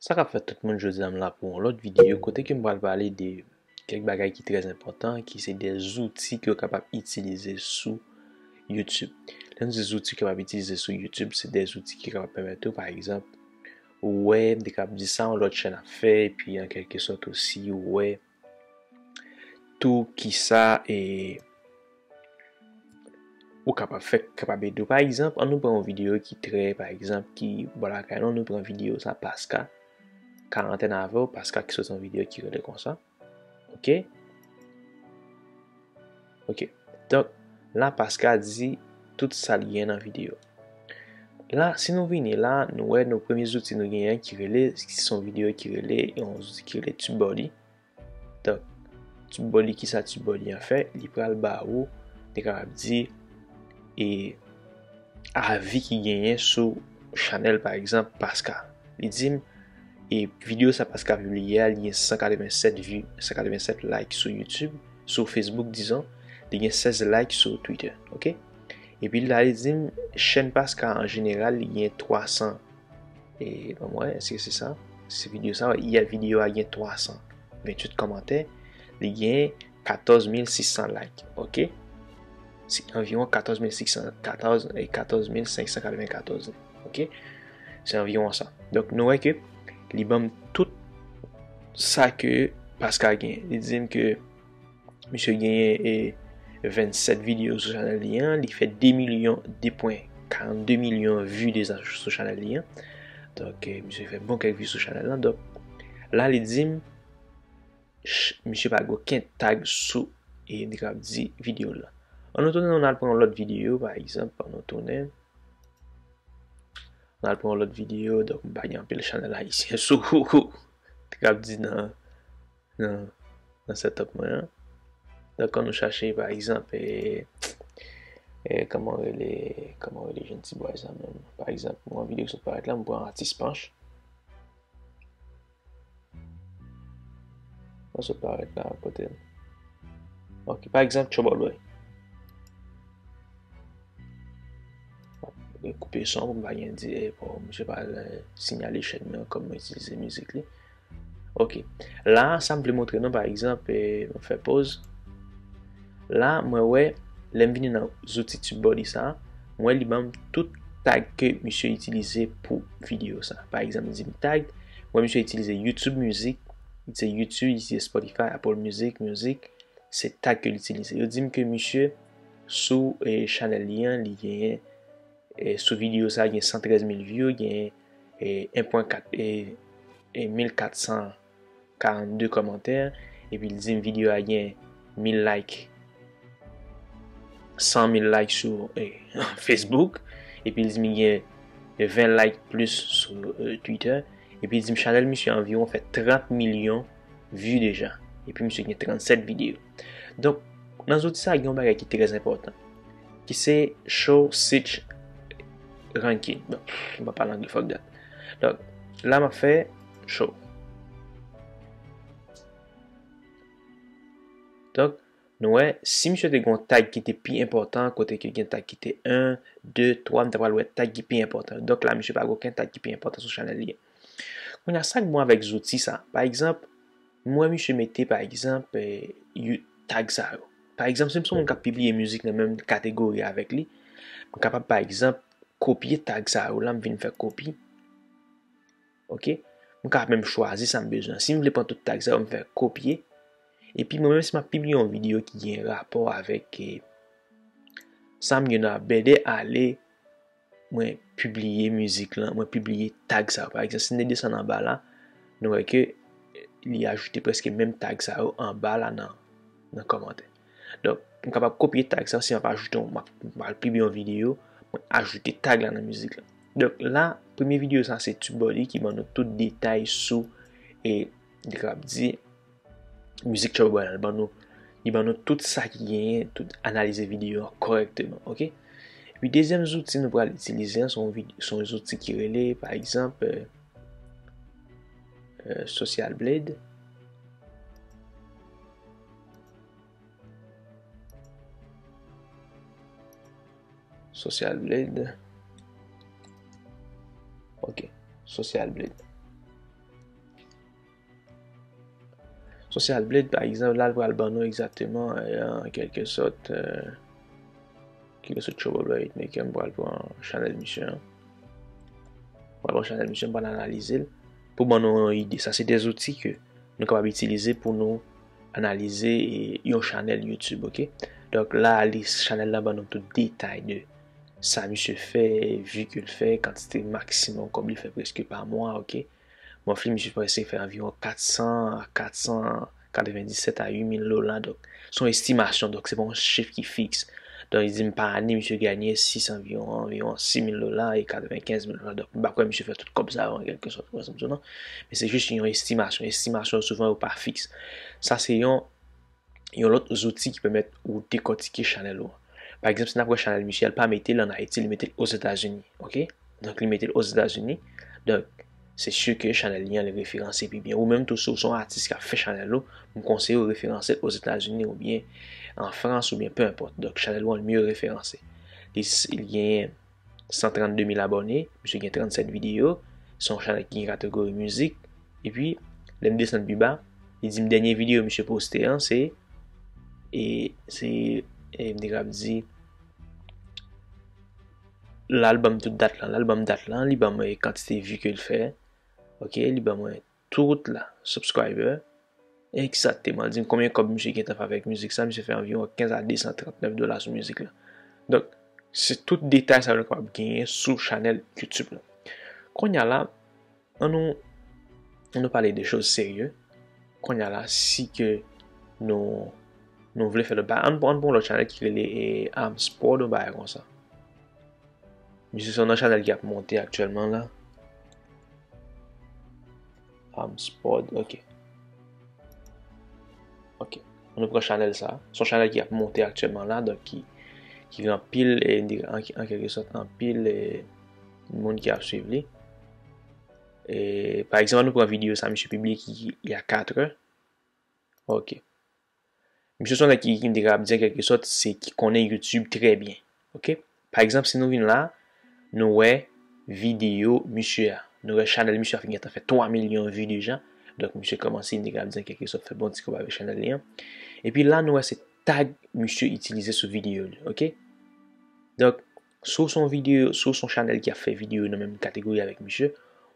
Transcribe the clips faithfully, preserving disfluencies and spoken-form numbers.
Sa k ap fèt tout moun, jodi a m la pou yon lòt videyo kote ke m pral pale de kèk bagay ki trè enpòtan, ki se de zouti ke w kapab itilize sou YouTube. Lè nou di zouti w kapab itilize sou YouTube, se de zouti ki kapab pèmèt ou, pa egzanp, ou wè, m te kapab di sa yon lòt chèn ap fè, epi an kèlke sòt osi, ou wè tou kisa e ou kapab fè, kapab ede w. Pa egzanp, ann nou pran yon videyo ki trè, pa egzanp, ki bò lakay nou, nou pran videyo sa, Paska, karantèn avè w, Paska ki soti yon videyo ki rele konsa. Oke? Oke. Donk, la Paska di tout sa l gen nan videyo. La, si nou vini la, nou wè nou premye zouti nou genyen ki rele, ki se yon videyo ki rele, yon zouti ki rele TubeBuddy. Donk, TubeBuddy, kisa TubeBuddy an fè? Li pral ba ou, li kapab di, e, avi ki genyen sou chanèl, pa egzanp, Paska. Li di m, e, videyo sa Paska pibliye a, li gen san katrevennsèt vi, san katrevennsèt like sou YouTube, sou Facebook, dizon, li gen sèz like sou Twitter, oke? Epi la, li di m, chèn Paska an jeneral, li gen twa san, e, ban m wè, èske se sa? Se videyo sa, yè videyo a gen twa san venntuit kòmantè, li gen katòz mil sis san like, oke? Se anviwon katòz mil sis san, katòz, e, katòz mil senk san katrevenkatòz, oke? Se anviwon sa. Donk, nou wè ke li ban m tout sa ke Paska gen. Li di m ke misye genyen, e, vennsèt videyo sou chanèl li an, li fè de milyon, de pwen karannde milyon vi deja sou chanèl li an. Donk, e, misye fè bon kèk vi sou chanèl lan. Donk, la, li di m, ch-, misye pa gen okenn tag sou, e, li kapab di videyo la. Ann nou tounen, ann al pran yon lòt videyo, pa egzanp, ann nou tounen. Ann al pran yon lòt videyo, donk m pa gen anpil chanèl ayisyen sou, li kapab di nan, nan, nan setup mwen an. Donk, ann nou chache, pa egzanp, e, e, kòman rele, kòman rele jèn ti bòy sa menm? Pa egzanp, yon videyo ki sot parèt la, m pran Atis Panch. Mwen sot parèt la, kote l? Ok, pa egzanp, Trouble Boy. Mwen koupe son pou m pa gen di, e, pou misye pa, e, siyale chèn mwen kòm mwen itilize mizik li. Ok. La, sa m vle montre nou, pa egzanp, e, mwen fè pòz. La, mwen wè, lè m vini nan zouti TubeBuddy sa, mwen wè li ban m tout tag ke misye itilize pou videyo sa. Pa egzanp, li di m tag, mwen misye itilize YouTube Music, li itilize YouTube, li itilize Spotify, Apple Music, Music, se tag ke li itilize. Yo di m ke misye sou, e, chanèl li an, li genyen, e, sou videyo sa, gen san trèz mil view, gen, e, en pwen kat, e, e, mil kat san karannde kòmantè, epi l di m videyo a gen mil like, san mil like sou, e, Facebook, epi l di m gen ven like plis sou, e, Twitter, epi l di m chanèl misye anviwon fè trant milyon vi deja, epi misye gen trannsèt videyo. Donk, nan zouti sa, gen yon bagay ki trè enpòtan, ki se Show Search Ranking. Bon, m pa pale anglè, fuck that. Donk, la m ap fè show. Donk, nou wè, si misye te gen yon tag ki te pi enpòtan, kote ke gen tag ki te en, de, twa, m ta pral wè tag ki pi enpòtan. Donk la, misye pa gen okenn tag ki pi enpòtan sou chanèl li an. Kounye a, sa k bon avèk zouti sa? Pa egzanp, m wè misye mete, pa egzanp, e, you-, tag sa yo. Pa egzanp, si m se yon moun k ap pibliye mizik nan menm kategori avèk li, m kapab, pa egzanp, kopye tag sa yo la, m vin fè kopi. Ok? M ka menm chwazi sa m bezwen. Si m vle pran tout tag sa yo, m fè kopye. Epi mwen menm, si m ap pibliye yon videyo ki gen rapò avèk, e, sa m gen nan bèdè ale, mwen pibliye mizik lan, mwen pibliye tag sa yo. Pa egzanp, si n desann anba la, nou wè ke li ajoute prèske menm tag sa yo anba la nan, nan kòmantè. Donk, m kapab kopye tag sa yo, si m ap ajoute yon, m ap, m ap pibliye yon videyo, mwen ajoute tag la nan mizik la. Donk, la, premye videyo sa, se TubeBuddy ki ban nou tout detay sou, e, li kapab di, mizik Trouble Boy la, li ban nou, li ban nou tout sa ki genyen, tout analize videyo an kòrèkteman, ok? Epi dezyèm zouti nou pral itilize an, se yon vid-, se yon zouti ki rele, pa egzanp, e, e, Social Blade. Social Blade. Ok, Social Blade. Social Blade, pa egzanp, la, l pral ban nou egzakteman, euh, an kèlke sòt, euh, kèlke sòt Trouble Boy Hitmaker, m pral pran chanèl misye an. M pral pran chanèl misye, m pral analize l. Pou ban nou yon ide, sa se de zouti ke nou kapab itilize pou nou analize, e, yon chanèl YouTube, oke? Donk, la, li, chanèl la ban nou tout detay de sa misye fè, vi ke l fè, kantite maksimòm kòb li fè prèske pa mwa, oke? Monthly, misye prèske fè anviwon kat san a kat san katrevenndisèt a uit mil dola. Donk, se yon estimasyon, donk se pa yon chif ki fiks. Donk, li di m pa ane, misye genyen sis, anviwon, anviwon sis mil dola e katrevenkenz mil dola. Donk, m pa kwè misye fè tout kòb sa yo an kèlke sòt, ou wè sa m di w, non? Men se jis yon estimasyon. Estimasyon, souvan, yo pa fiks. Sa se yon yon lòt zouti ki pèmèt ou dekòtike chanèl ou an. Pa egzanp, si n ap wè chanèl misye a, li pa mete l ann Ayiti, li mete l Ozetazini, oke? Donk, li mete l Ozetazini. Donk, se si ke chanèl li an, li referanse pi byen. Ou menm tou, si w se yon atis k ap fè chanèl ou, m konseye w referanse l Ozetazini oubyen an Frans oubyen pe enpòt. Donk, chanèl ou an, li mye referanse. Li, s- li genyen san trannde mil abòne, misye gen trannsèt videyo, se yon chanèl ki gen kategori mizik, epi, lè m desann pi ba, li di m dènye videyo misye poste an, se, e, se, e, m te ka ap di, la, l ban m tout dat lan, la, l ban m dat lan, li ban mwen kantite vi ke l fè, oke, li ban mwen tout la, subscriber, egzakteman, di m konbyen kòb misye gentan fè avèk mizik sa, misye fè anviwon kenz a de san trannèf dola sou mizik la. Donk, se tout detay sa yo nou kapab genyen sou chanèl YouTube la. Kounye a la, an nou, an nou pale de choz serye. Kounye a la, si ke nou, nou vle fè lòt bagay, an, an pran yon lòt chanèl ki rele, e, Amsport, yon bagay konsa. Misye se yon chanèl ki ap monte aktyèlman la. Amsport, oke. Oke. An nou pran chanèl sa. Se yon chanèl ki ap monte aktyèlman la, donk ki, ki gen anpil, e, an, an kèlke sòt, anpil, e, moun ki ap swiv li. E, pa egzanp, an nou pran videyo sa, misye pibliye ki, ki, il y a quatre heures. Oke. Misye se yon nèg ki, ki m te ka ap di an kèlke sòt, se ki konnen YouTube trè byen. Oke? Pa egzanp, si nou vin la, nou wè videyo misye a. Nou wè chanèl misye a gentan fè twa milyon vi deja. Donk, misye kòmanse, m te ka ap di an kèlke sòt, fè bon ti kòb avèk chanèl li an. Epi la, nou wè se tag misye itilize sou videyo li. Oke? Donk, si w se yon videyo, si w se yon chanèl ki ap fè videyo nan menm kategori avèk misye,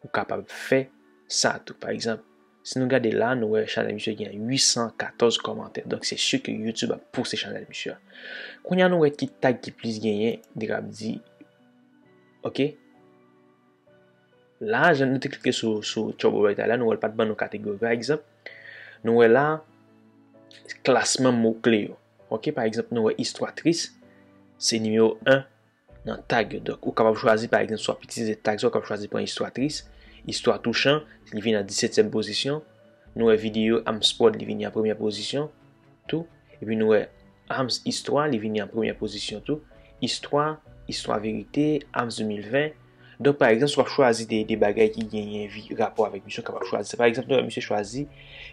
ou kapab fè sa tou. Pa egzanp, si nou gade la, nou wè chanèl misye gen uit san katòz kòmantè. Donk, se si ke YouTube ap pouse chanèl misye a. Kounye a, nou wè ki tag ki plis genyen, m te ka ap di, oke? La, jan nou te klike sou, sou Trouble Boy la, nou wè l pa t ban nou kategori. Pa egzanp, nou wè la, klasman mo kle yo. Oke, pa egzanp, nou wè istwa tris, se nimewo en nan tag yo. Donk, ou kapab chwazi, pa egzanp, si w ap itilize tag sa, ou kapab chwazi pran istwa tris, istwa touchan, li vini an disètyèm pozisyon. Nou wè videyo Amsport, li vini an premyè pozisyon tou. Epi nou wè Ams Istwa, li vini an premyè pozisyon tou. Istwa, Istwa Verite, Ams de mil ven. Donk, pa egzanp, si w ap chwazi de, de bagay ki genyen vi, rapò avèk misye, w kapab chwazi sa. Pa egzanp, nou wè misye chwazi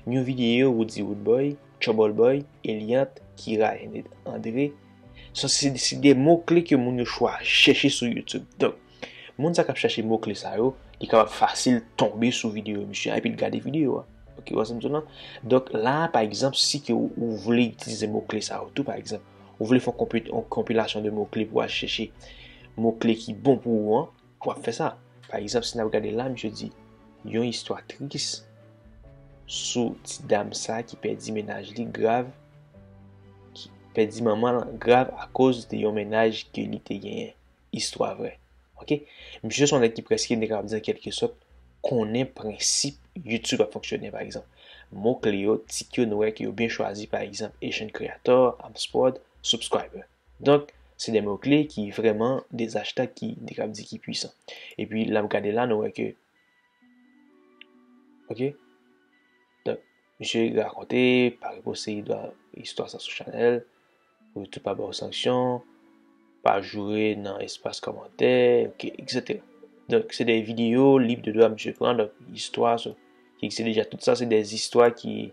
yon videyo Roody Roodboy, Trouble Boy, Eliant, Kira and Andre. Sa, se, se de mo kle ke moun yo chwa, chèche sou YouTube. Donk, moun sa k ap chèche mo kle sa yo, li kapab fasil tonbe sou videyo misye a epi l gade videyo a. Oke, w wè sa m di w lan? Donk, la, pa egzanp, si ke ou, ou vle itilize mo kle sa yo tou, pa egzanp, ou vle fè yon konpi-, yon konpilasyon de mo kle pou w al chèche mo kle ki bon pou ou an, w ap fè sa. Pa egzanp, si n ap gade la, misye di, yon istwa tris sou ti dam sa ki pèdi mennaj li grav, ki pèdi manman l grav akoz de yon mennaj ke li te genyen. Istwa vrè. Oke? Misye se yon nèg ki prèske, n te kapab di an kèlke sòt, konnen prensip YouTube ap fonksyone, pa egzanp. Mo kle yo, tit yo, nou wè ke yo byen chwazi, pa egzanp, Asian Creator, Amsport, Subscriber. Donk, se de mo kle ki vrèman de hashtag ki, n te kapab di ki pwisan. Epi, lè n ap gade la, nou wè ke, oke? Donk, misye rakonte, pa reposte istwa sa sou chanèl, pou YouTube pa ba w sanksyon, pa joure nan espas kòmantè, oke, etsetera. Donk, se de videyo lib de dwa misye pran, donk, istwa so, ki egziste deja. Tout sa, se de istwa ki,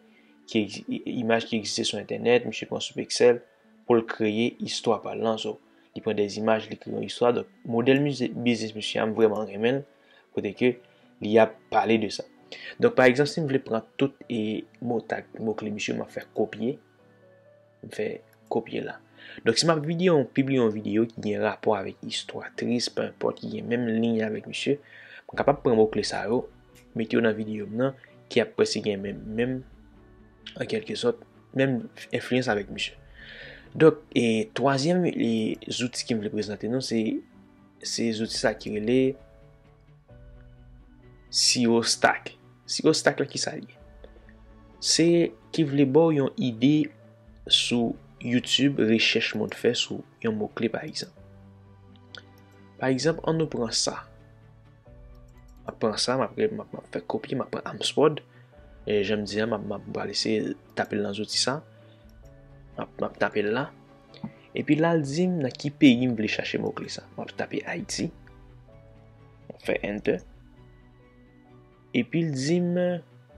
ki egzi-, i-, imaj ki egziste sou entènèt, misye pran sou Pexels pou l kreye istwa pa l lan. So, li pran de imaj, li kreye yon istwa. Donk, modèl mize-, biznis misye a, m vrèman renmen l, kote ke li ap pale de sa. Donk, pa egzanp, si m vle pran tout e mo tag, mo kle misye, m ap fè kopye. M fè kopye la. Donk, si m ap videyo, pibliye yon videyo ki gen rapò avèk istwa tris, pe enpòt, ki gen menm liy avèk misye, m kapab pran mo kle sa yo, mete yo nan videyo m nan, ki ap prèske gen menm, menm, an kèlke sòt, menm enfliyans avèk misye. Donk, e twazyèm e zouti ki m vle prezante nou, se, se zouti sa ki rele Seo Stack. Seo Stack la, ki sa l ye? Se ki vle ba w yon ide sou YouTube, rechèch moun fè sou yon mo kle, pa egzanp. Pa egzanp, ann nou pran sa. M ap pran sa, m ap, m ap, m ap fè kopye, m ap pran Amspod. E, jan m di a, m ap, m ap pral eseye tape l nan zouti sa. M ap, m ap tape l la. Epi la, l di m nan ki peyi m vle chache mo kle sa. M ap tape Ayiti. M ap fè Enter. Epi l di m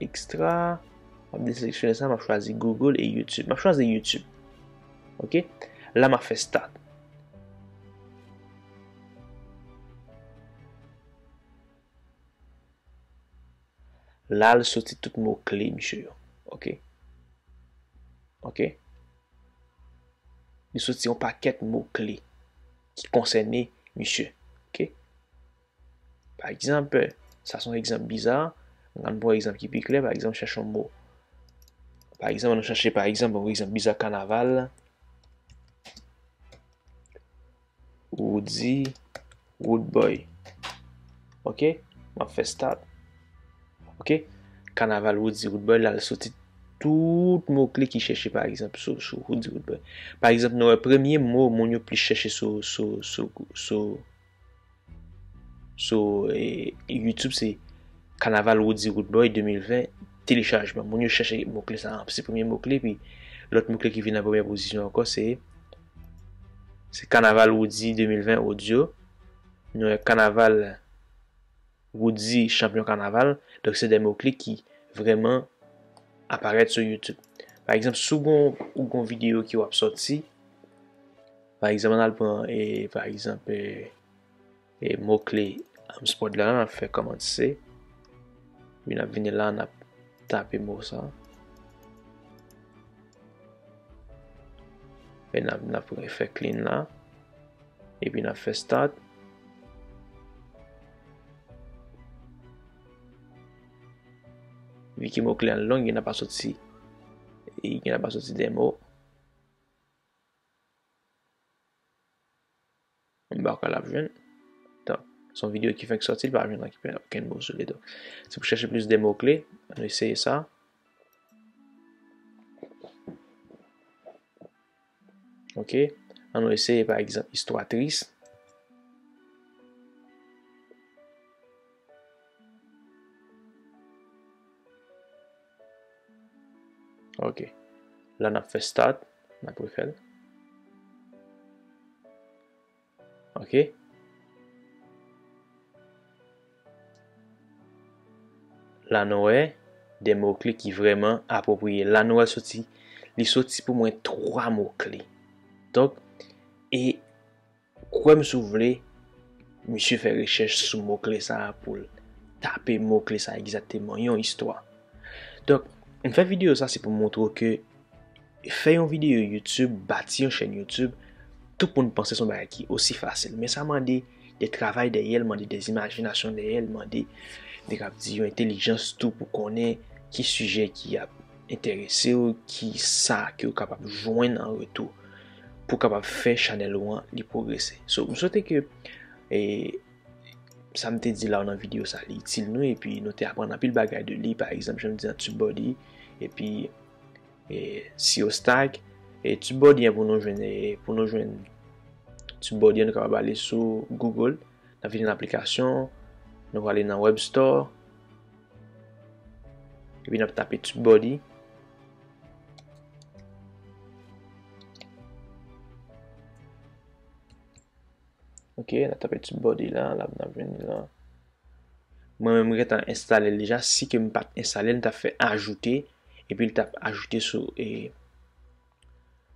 ekstra. M ap deseleksyone sa, m ap chwazi Google e YouTube. M ap chwazi YouTube. Ok? La, m ap fè Start. La, l soti tout mo kle misye yo. Ok? Ok? Li soti yon pakèt mo kle ki konsène misye. Ok? Pa egzanp, sa se yon egzanp biza. Ann pran yon egzanp ki pi klè. Pa egzanp, chèche yon mo. Pa egzanp, ann chache, pa egzanp, yon egzanp biza, kanaval. Roody Roodboy. Ok? M ap fè Start. Ok? Kanaval Roody Roodboy, la, l soti tout mo kle ki chèche, pa egzanp, sou, sou Roody Roodboy. Pa egzanp, nou wè premye mo moun yo plis chèche sou, sou, sou, sou, sou, e, YouTube, se Kanaval Roody Roodboy de mil ven, telechajman. Moun yo chèche mo kle sa a, se premye mo kle, epi lòt mo kle ki vin an premyè pozisyon ankò, se, se Kanaval Roody de mil ven audio. Nou wè Kanaval Roody chanpyon kanaval. Donk, se de mo kle ki vrèman aparèt sou YouTube. Pa egzanp, si w gon, ou gon videyo ki w ap sòti, pa egzanp, ann al pran, e, pa egzanp, e, e mo kle Amspod la, n ap fè kòmanse. Epi n ap vini la, n ap tape mo sa. E n ap, n ap fè clean la. Epi n ap fè Start. Vi ke mo kle an long, gen nan pa soti, e gen nan pa soti de mo. M pa kwè l ap jwenn. Donk, se yon videyo ki fèk sòti, l pa jwenn okenn mo sou li. Donk, si w chèche plis de mo kle, ann eseye sa. Ok. Ann nou eseye, pa egzanp, istwa tris. Ok. La, n ap fè Start. N ap refè l. Ok. La nou wè de mo kle ki vrèman apwopriye. La nou wè soti, li soti pou mwen twa mo kle. Donk, e kwè m si w vle, misye fè rechèch sou mo kle sa a pou l tape mo kle sa a egzakteman, yon istwa. Donk, m fè videyo sa se pou m montre w ke fè yon videyo YouTube, bati yon chèn YouTube, tout moun panse se yon bagay ki osi fasil. Men sa mande de travay dèyè l, mande de imajinasyon dèyè l, mande, de k ap di, yon entèlijans tou pou konnen ki sijè ki ap enterese w, ki sa ke w kapab jwenn an retou pou w kapab fè chanèl ou an li pwogrese. So, m swete ke, e, sa m te di la nan videyo sa, li itil nou, epi nou te aprann anpil bagay de li, pa egzanp, jan m di an TubeBuddy, epi, e, Seo Stack, e TubeBuddy an pou nou jwenn, e, pou nou jwenn TubeBuddy an, nou kapab ale sou Google, n ap vin nan aplikasyon, nou prale nan Web Store, epi n ap tape TubeBuddy. Ok, n ap tape TubeBuddy la, la n ap jwenn li la. Mwen menm, mwen gentan enstale l deja. Si ke m pa t enstale l, m t ap fè ajoute, epi l t ap ajoute sou, e,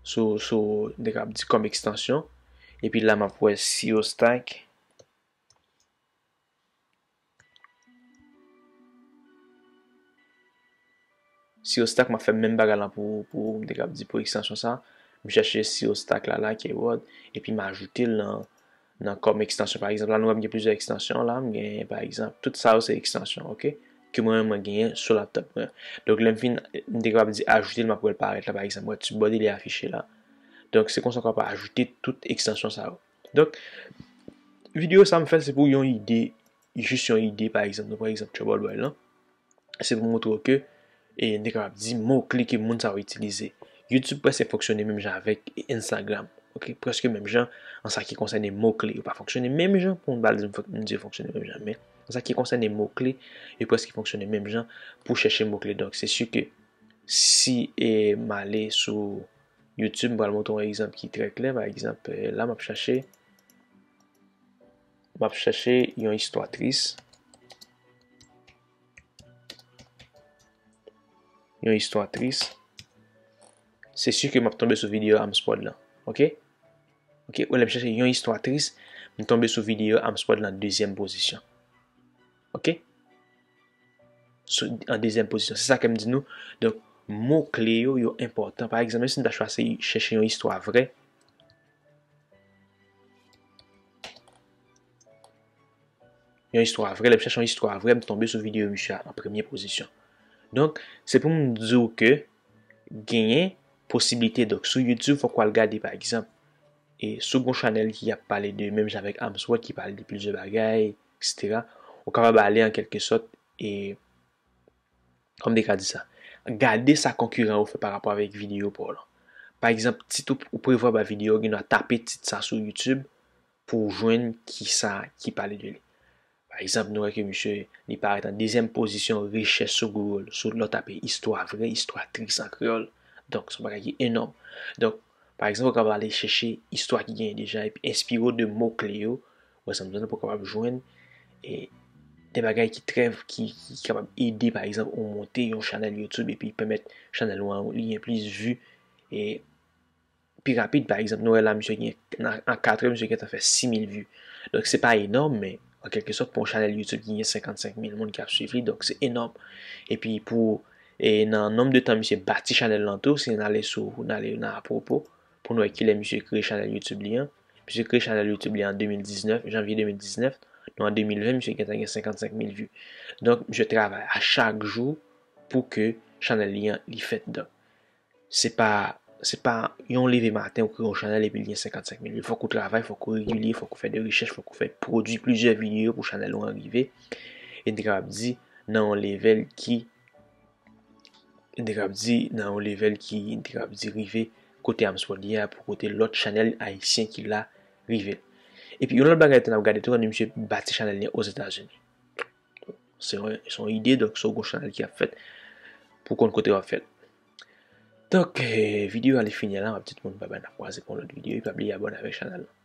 sou, sou, de k ap di kòm ekstansyon. Epi la, m ap wè Seo Stack. Ok. Seo Stack, m ap fè menm bagay la pou, pou, m te kab di pou ekstansyon sa. M chèche Seo Stack la, la, keyword, epi m ajoute l nan, nan kòm ekstansyon. Pa egzanp, la, nou wè m gen plizyè ekstansyon la. M gen, pa egzanp, tout sa yo se ekstansyon, oke? Ke mwen, mwen genyen sou laptop mwen. Donk, lè m fin, m te kab di ajoute l, m ap wè l parèt la, pa egzanp, wè, Tubebuddy li afiche la. Donk, se konsa w ka ajoute tout ekstansyon sa yo. Donk, videyo sa m fè, se pou yon ide, jis yon ide, pa egzanp, nou pran egzanp Trouble Boy lan. Se pou montre w ke, e, n te kapab di mo kle ke moun sa yo itilize. YouTube prèske fonksyone menm jan avèk Instagram. Oke, prèske menm jan an sa ki konsène mo kle. Yo pa fonksyone menm jan, pou m pa di m fon-, m di yo fonksyone menm jan, men an sa ki konsène mo kle, yo prèske fonksyone menm jan pou chèche mo kle. Donk, se si ke si, e, m ale sou YouTube, m pral montre yon egzanp ki trè klè. Pa egzanp, e, la, m ap chache, m ap chache yon istwa tris. Yon istwa tris. Se si ke m ap tonbe sou videyo Amspod lan. Oke? Oke, ou lè m chache yon istwa tris, m tonbe sou videyo Amspod lan dezyèm pozisyon. Oke? Sou, an dezyèm pozisyon. Se sa ke m di nou. Donk, mo kle yo, yo enpòtan. Pa egzanp, menm si m ta chwazi chèche yon istwa vrè, yon istwa vrè, lè m chèche yon istwa vrè, m tonbe sou videyo misye a an premye pozisyon. Donk, se pou m di w ke genyen posiblite. Donk, sou YouTube, fòk w al gade, pa egzanp, e sou gon chanèl ki ap pale de, menm jan avèk Amsword ki pale de plizyè bagay, et cetera, ou kapab ale an kèlke sòt, e kòm m te ka di sa, gade sa konkiran yo fè pa rapò avèk videyo pa w lan. Pa egzanp, tit ou, ou prevwa ba videyo, ou gen dwa tape tit sa sou YouTube pou w jwenn kisa ki pale de li. Pa egzanp, nou wè ke misye, li parèt an dezyèm pozisyon rechèch sou Google, sou lè w tape istwa vrè, istwa tris an kreyòl. Donk, se yon bagay ki enòm. Donk, pa egzanp, ou kapab ale chèche istwa ki genyen deja epi enspire w de mo kle yo. Wè sa m di w pou w kapab jwenn, e, de bagay ki trè, ki, ki kapab ede, pa egzanp, ou monte yon chanèl YouTube epi pèmèt chanèl ou an li gen plis vi, e, pi rapid. Pa egzanp, nou wè la, misye gen, nan, an kat è, misye gentan fè sis mil vi. Donk, se pa enòm, men, an kèlke sòt, pou yon chanèl YouTube ki gen senkannsenk mil moun k ap swiv li, donk se enòm. Epi pou, e, nan nonb de tan misye bati chanèl lan tou, si n ale sou, n ale nan apwopo, pou n wè kilè misye kreye chanèl YouTube li an. Misye kreye chanèl YouTube li an de mil diznèf, janvye de mil diznèf. Nou an de mil ven, misye gentan gen senkannsenk mil vi. Donk, misye travay a chak jou pou ke chanèl li an, li fèt. Donk, se pa, se pa yon leve maten ou kreye yon chanèl epi li gen senkannsenk mil vi. Fòk ou travay, fòk ou regilye, fòk ou fè de rechèch, fòk ou fè pwodui plizyè videyo pou chanèl ou an rive. E n te kapab di, nan yon level ki, n te kapab di, nan yon level ki, n te kapab di, rive kote Amsword ye a, pou kote lòt chanèl ayisyen ki la rive. Epi yon lòt bagay tou n ap gade tou, ann misye bati chanèl li an Ozetazini. Se yon, se yon ide, donk se yon gwo chanèl ki ap fèt pou konn kote w ap fèt. Donk, eh, videyo a li fini la, m ap di tout moun babay, n ap kwaze pou yon lòt videyo, e pa bliye abòne avèk chanèl la.